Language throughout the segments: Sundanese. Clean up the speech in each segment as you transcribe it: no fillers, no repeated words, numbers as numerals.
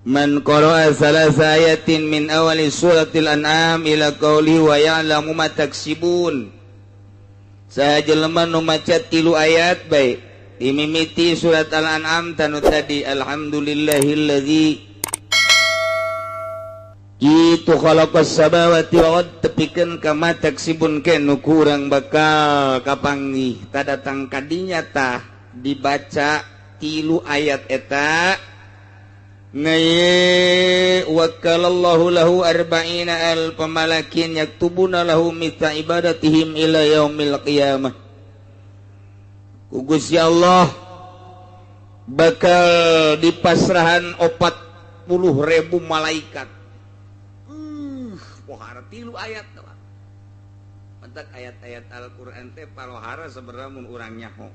Man qara'a salasa ayatin min awali suratil an'am ila qawli wa ya'lamu ma taksibun. Saha jelema nu maca tilu ayat bae dimimiti surat al-an'am tanu tadi alhamdulillahillazi itu khalaqas samawati wal ard tepikeun ka ma taksibun ke nu kurang bakal kapanggih tadatang kadinya tah dibaca tilu ayat eta ngaye wakalallahu lahu arba'ina alfa malakin yaktubuna lahu mithla ibadatihim ila yaumil qiyamah. Ku Gusti Allah bakal dipasrahan 40.000 malaikat. Pohara tilu ayat doang. Mentak ayat-ayat Al-Qur'an teh palohara sebenarnya mun urang nyaho.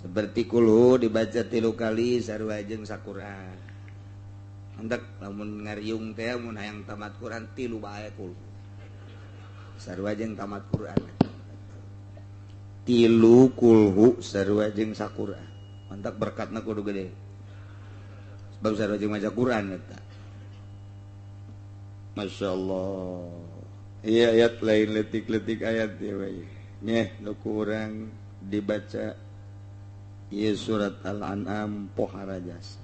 Seperti kulhu dibaca tilu kali sarua jeung saquran. Hendak lamun ngariung teh mun hayang tamat Quran tilu bae kulhu. Sarua jeung tamat Quran. Tilu kulhu sarua jeung saquran. Mantak berkatna kudu gede. Sebab sarua jeung maca Quran eta. Masya Allah. Iya ayat lain letik-letik ayat ya we. Nyeh nu kurang dibaca ieu surat Al-An'am pohara jasa.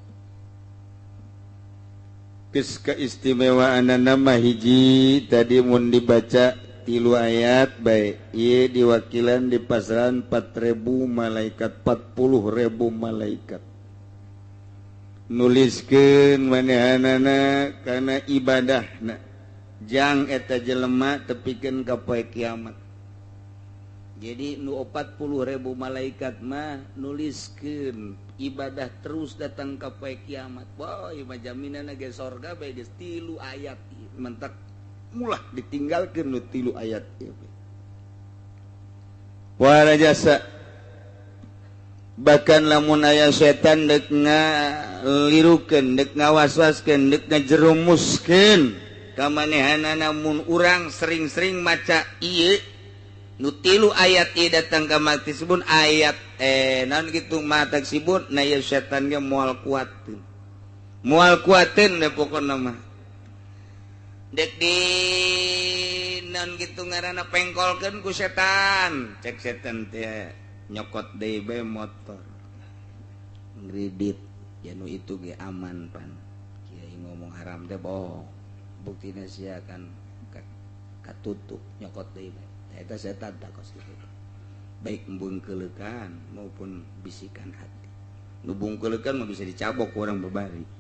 Geus keistimewaan nama hiji tadi mun dibaca tilu ayat bae ieu diwakilan di pasaran 4000 malaikat 40.000 malaikat nuliskeun manehanana kana ibadahna jang eta jelema tepikeun ka poe kiamat. Jadi nu 40.000 malaikat mah nuliskeun ibadah terus datang ka poe kiamat. Wah, ieu mah jaminanna ge sorga bae geus tilu ayat mentak mulah ditinggalkeun nu tilu ayat ieu. Wah jasa bahkan lamun aya setan dek ngalirukeun, dek ngawaswaskeun, dek ngajerumuskeun ka manehanana mun urang sering-sering maca ieu nu tilu ayat ieu datang ka mati sebun ayat naon gitu mata sibun na ieu setan ge moal kuateun deh pokona mah dek di naon gitu ngaranna pengkolkeun ku setan cek setan teh nyokot deui bae motor ngridit ya nu itu ge aman pan kiai ngomong haram teh bohong buktina sia kan katutup nyokot deui bae. Eta setan tak kos kitu. Baik embung keleukan maupun bisikan hati. Nu bungkeleukan mah bisa dicabok ku urang babari.